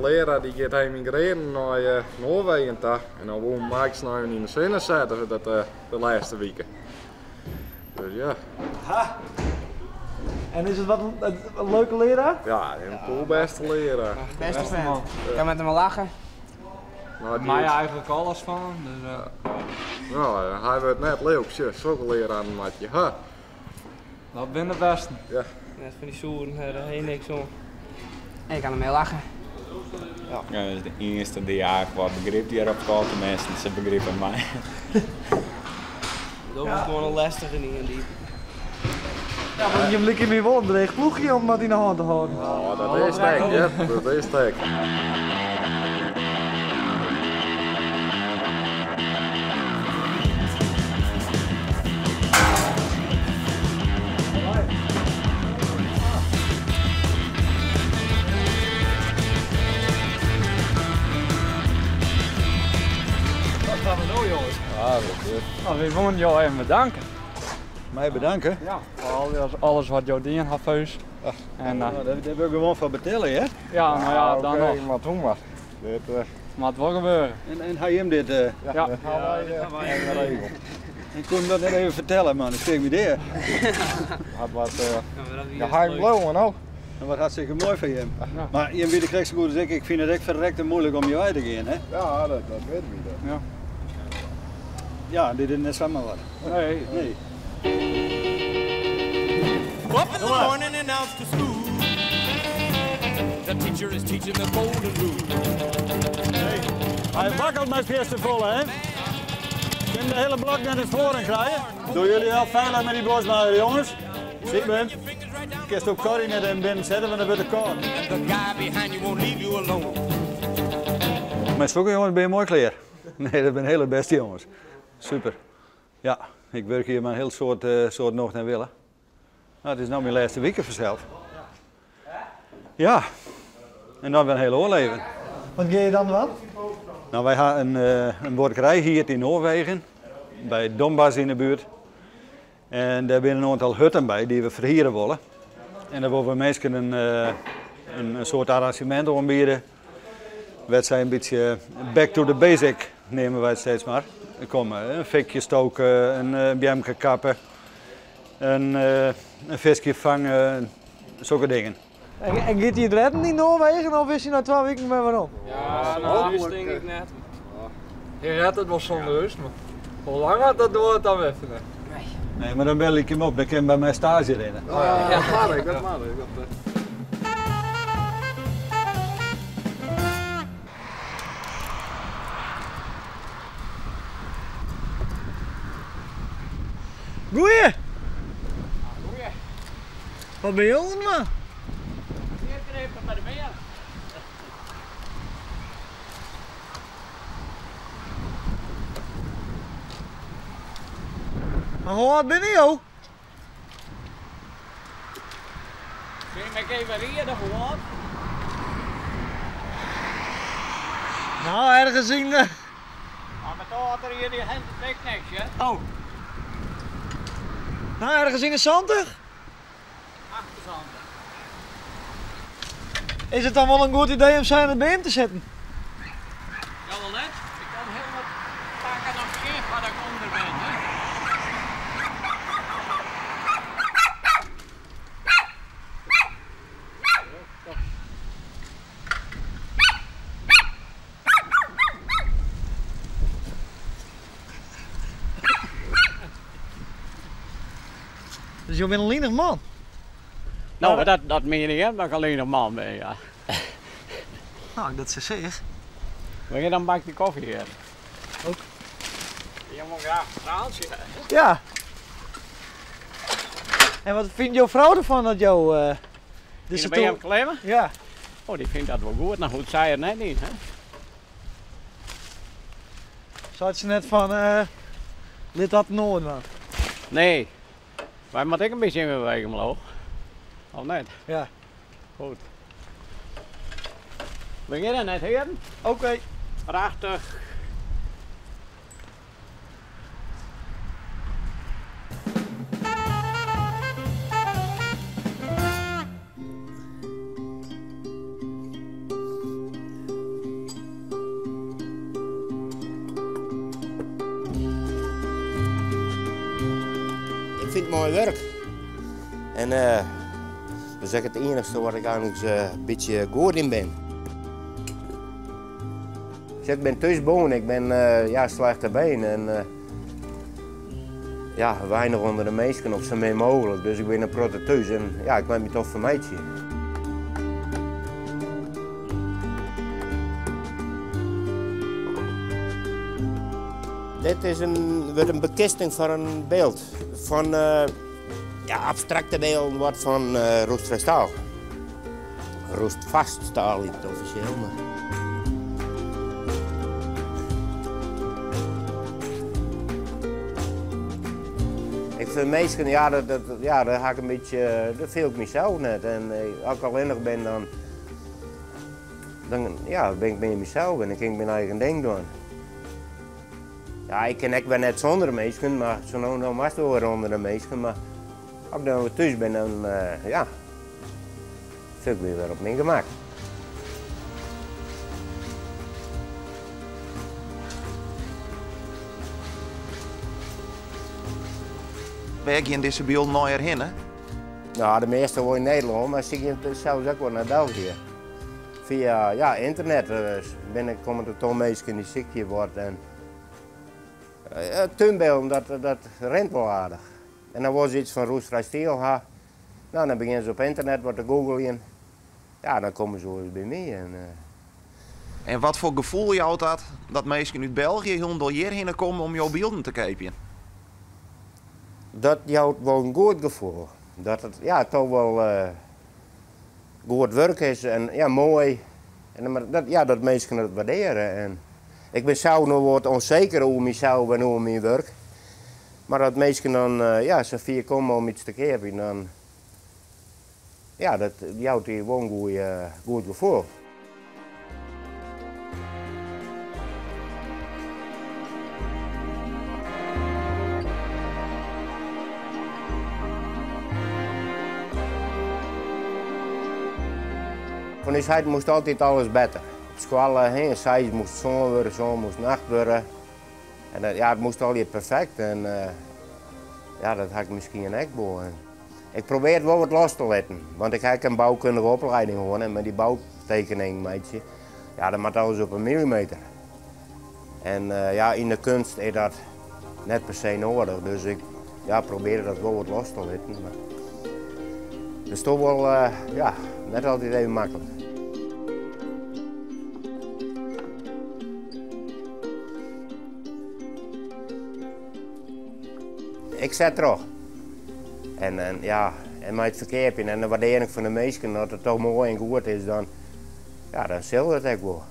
De leraar die gaat emigreren naar eh, Noorwegen ta. En dan wil Max nou even in de zin zetten dat, eh, de laatste weken. Dus ja. Ha. En is het wat een, een leuke leraar? Ja, een cool beste leraar. Beste vent. Ik kan met hem lachen. Nou, die Mij is- eigenlijk alles van hem, dus Nou, hij werd net leuk, tje. Zulke leraar maatje. Ha. dat ben de beste. Ja. Net van die zoeren, daar heen niks om. En ik kan ermee lachen. Ja, dat is de eerste die eigenlijk wat begrip die erop komt, tenminste, ze begrijpen mij. Dat was gewoon een lastige in die. Ja, want je blikt me wel een dreig ploegje om dat in de hand te houden. Oh, dat is sterk, ja. Dat is sterk. Dat gaan we door, jongens. Ja, dat is. Nou, we willen jou even bedanken. Mij bedanken. Ja, voor alles, alles wat jouw dien had thuis. En, Nou, daar, daar wil ik gewoon van betalen, hè? ja, nou ja, dan oké, nog. Maar toen maar. Dit, Maar het wil gebeuren. En, en hij hem dit. ja, Ja. dat gaan wij geregeld. Ik kon hem dat net even vertellen, man. Dat steek me deer. Had wat Ja, geheim blowen ook. En wat hartstikke mooi van je. Ja. Maar je weet het zo goed als ik. Ik vind het echt verrekt en moeilijk om je uit te gaan, hè? Ja, dat, dat weten we. Dat. Ja, dit is net zomaar wat. Nee. Nee. Up in the morning and out to school. The teacher is teaching the golden rule. Hij wakkelt met eerste volle, hè? Kun de hele blok naar de voren krijgen? Doen jullie wel veilig met die bosmaaier, jongens? Zie ben. Ik kan ook Corrie net in binnen zetten, want dan wordt het koud. And the guy behind you won't leave you alone. Mijn zulke jongens ben je mooi klaar. Nee, dat zijn hele beste jongens. Super. Ja, ik werk hier maar een heel soort, soort nog naar willen. Nou, het is nou mijn laatste week vanzelf. Ja. En dan weer een hele oorleven. Wat ga je dan wat? Nou, wij hebben een boerderij hier in Noorwegen, bij Donbass in de buurt. En daar zijn een aantal hutten bij die we verhuren willen. En daar willen we mensen een soort arrangement aanbieden. Dat zijn een beetje back to the basic, nemen wij het steeds maar. Er komen een fikje stoken, een bjemke kappen, een visje vangen, zulke dingen. En gaat hij het redden in Noorwegen of is hij na 2 weken weer waarom? Ja, nou, dat denk ik net. Je redt het wel zonder rust, maar hoe lang had dat door dan even? Nee, maar dan bel ik hem op, dan kan hij bij mijn stage rennen. Ja, dat mag ik, dat mag ik. Dat, Goeie! Wat ben je aan, man? Even bij de beer. Maar hoe oud ben je, joh? Kun je me even reden, gewoon? Nou, ergens in de... Maar met dat had er hier die hand het niks, hè? Oh. Nou, ergens in de 70? 78. Is het dan wel een goed idee om zijn het bij hem te zetten? Ja, wel net. Ik kan heel wat pakken nog geen waar ik onder ben, hè? Dus je bent een lienig man. Nou, dat meen ik, hè, dat ik alleen een man ben, ja. Nou, dat ze zeg. Wil je dan een bakje koffie hier? Ook. Je moet graag een verhaaltje. Ja. En wat vindt jouw vrouw ervan dat jou... Dus dus ben je hem klimmen? Ja. Oh, die vindt dat wel goed. Nou goed, zei het net niet, hè? Zat ze net van, lid dat nooit, man? Nee. Wij moeten ik een beetje in beweging omhoog. Of net? Ja. Goed. We gaan er net heen. Oké. Prachtig. fyn it moai wurk. En dat is ek it iennichste wat ik eigentlik in bytsje goed yn bin. Ik bin thúsbûn, ik bin ja, slechte been en ja, weinich ûnder de minsken of sa min mooglik. Dus ik bin in protte thús en ja, ik moat my toch fermeitsje. Dit is in, wurdt in bekisting foar in byld fan ja, abstrakte bylden wat fan roestvrij staal. Roestvast staal hjit it offisjeel, mar. Ik fyn minsken, ja, dat, dat, ja, dêr ha ik in bytsje, dat fiel ik mysels net. En as ik allinnich bin, dan, dan ja, bin ik mear mysels en dan kin ik myn eigen ding dwaan. Ja, ik kin ek wer net sûnder minsken, mar sa no en dan moatst wol wer ûnder de minsken. Mar as ik dan wer thús bin, dan ja, fiel ik my wer op myn gemak. Wêr gean dizze bylden neier hinne? No, de measte wol yn Nederlân, mar se gean sels ek wol nei België. Fia ja, ynternet binne komme der toch minsken dy't sykje wat en túnbylden dat, dat rint wol aardich. En dan wolle se iets fan roestvrij stiel ha, no dan begjinne se op ynternet wat te googlejen. Ja, dan komme se wolris by my. En, En wat foar gefoel jout dat, dat minsken út België hielendal hjirhinne komme om jo bylden te keapjen? Dat jout wol in goed gefoel. Dat it ja, toch wol goed wurk is en ja, moai. En mar dat, ja, dat minsken it waardearje. En ik bin sels noch wat ûnseker oer mysels en oer myn wurk. Mar dat minsken dan ja, sa fier komme om iets te keapjen, dan ja, dat jout dy wol in goeie, goed gefoel. Fan ús heit moast altyd alles better. Op skoalle, hè, seis moast sân wurde, sân moast acht wurde. En dat, ja, it moast allegear perfekt en ja, dat ha ik miskien ek wol. Ik probearje it wol wat los te litten, want ik ha ek in boukundige oplieding hân en mei dy boutekeningen meitsje, ja, dat moat alles op in millimeter. En ja, yn de kunst is dat net per se noadich, dus ik ja, probearje dat wol wat los te litten. Mar it is toch wol, ja, net altyd even maklik. Ik set troch. En, en, ja, en mei it ferkeapjen en de waardearring fan de minsken, dat it toch moai en goed is, dan, ja, dan sil it ek wol.